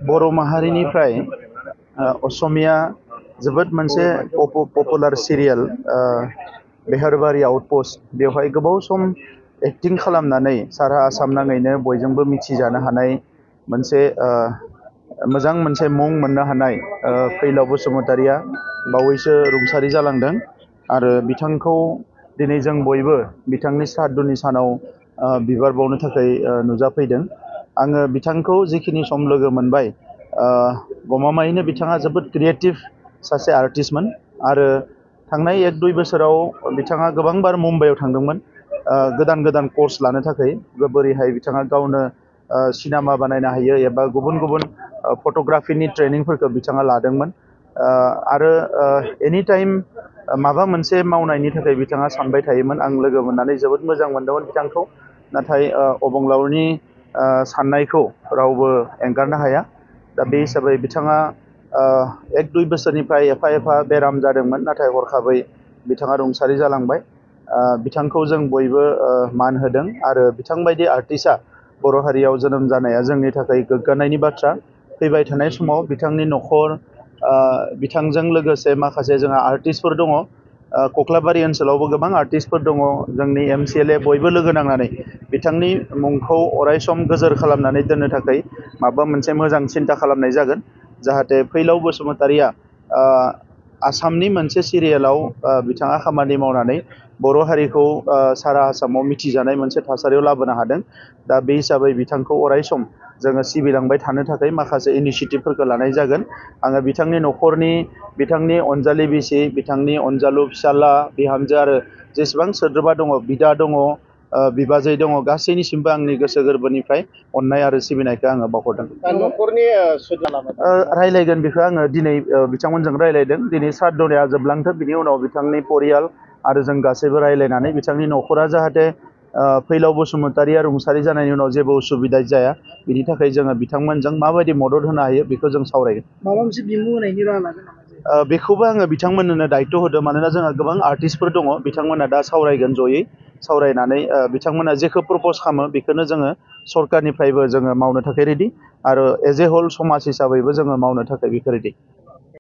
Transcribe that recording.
बर' माहारिनिफ्राय असमिया जोबोद मोनसे popular serial बेहरबारि outpost बेवहाय गोबाव सम एक्टिं खालामनानै सारा आसाम नाङैनो बयजोंबो मिथिजानो हानाय मोनसे मोजां मोनसे मुं मोननो हानाय फैलाव बसुमतारिया बावैसो रुंसारि जालांदों आरो बिथांखौ दिनै जों बयबो बिथांनि सारादुनि सानाव बिबार बावनो थाखाय नुजाफैदों। आङो बिथांखौ जिखिनि सम लोगो मोनबाय गमामायैनो बिथाङा जोबोद क्रिएटिभ सासे आर्टिस्टमोन आरो थांनाय 1-2 बोसोराव बिथाङा गोबांबार मुम्बाइआव थांदोंमोन गोदान गोदान कर्स लानो थाखाय बोरैहाय बिथाङा गावनो सिनेमा बानायनो हायो एबा गुबुन गुबुन फट'ग्राफिनि ट्रेनिंफोरखौ बिथाङा लादोंमोन आरो एनि टाइम माबा मोनसे मावनायनि थाखाय बिथाङा सानबाय थायोमोन। आं लोगो मोननानै जोबोद मोजां मोनदोंमोन बिथांखौ। नाथाय अबंलावरिनि साननायखौ रावबो एंगारनो हाया। दा बे हिसाबै बिथाङा 1-2 बोसोरनिफ्राय एफा एफा बेराम जादोंमोन नाथाय हरखाबै बिथाङा रुंसारि जालांबाय। बिथांखौ जों बयबो मान होदों आरो बिथांबायदि आर्टिस्टआ बर' हारियाव जोनोम जानाया जोंनि थाखाय गोग्गानायनि बाथ्रा। फैबाय थानाय समाव बिथांनि न'खर बिथांजों लोगोसे माखासे जोंहा आर्टिस्टफोर दङ। कक्लाबारि ओनसोलावबो गोबां आर्टिस्टफोर दङ। जोंनि MCLA बयबो लोगो नांनानै बिथांनि मुंखौ अरायसम गोजोर खालामनानै दोननो थाखाय माबा मोनसे मोजां सिन्था खालामनाय जागोन जाहाथे फैलाव बसुमतारिया आसामनि मोनसे सिरियालाव बिथाङा खामानि मावनानै बर' हारिखौ सारा आसामाव मिथिजानाय मोनसे थासारियाव लाबोनो हादों। दा बे हिसाबै बिथांखौ अरायसम जोङो सिबिलांबाय थानो थाखाय माखासे इनिसियेटिभफोरखौ लानाय जागोन। आङो बिथांनि न'खरनि बिथांनि अनजालि बिसि बिथांनि अनजालु फिसाला बिहामजो आरो जेसेबां सोद्रोमा दङ बिदा दङ बिबाजै दङ गासैनिसिमबो आंनि गोसो गोरबोनिफ्राय अननाय आरो सिबिनायखौ आङो बावहरदों। न'खरनि रायलायगोन बेखौ आङो दिनै बिथांमोनजों रायलायदों। दिनै सारादुआ जोबलांथों बिनि उनाव बिथांनि परियाल आरो जों गासैबो रायलायनानै बिथांनि न'खरा जाहाथे फैलाव बसुमतारिया रुंसारि जानायनि उनाव जेबो उसुबिदा जाया बिनि थाखाय जोङो बिथांमोनजों माबायदि मदद होनो हायो बेखौ जों सावरायगोन। माबा मोनसे बिमुं होनायनि राहा लागोन नामा? बेखौबो आङो बिथांमोननो दायित्व होदों मानोना जोंहा गोबां आर्टिस्टफोर दङ। बिथांमोना दा सावरायगोन जयै सावरायनानै बिथांमोना जेखौ प्रप'ज खालामो बेखौनो जोङो सरकारनिफ्रायबो जोङो मावनो थाखाय रेडि आरो एज ए हल समाज हिसाबैबो जोङो मावनो थाखाय बेखौ रेडि।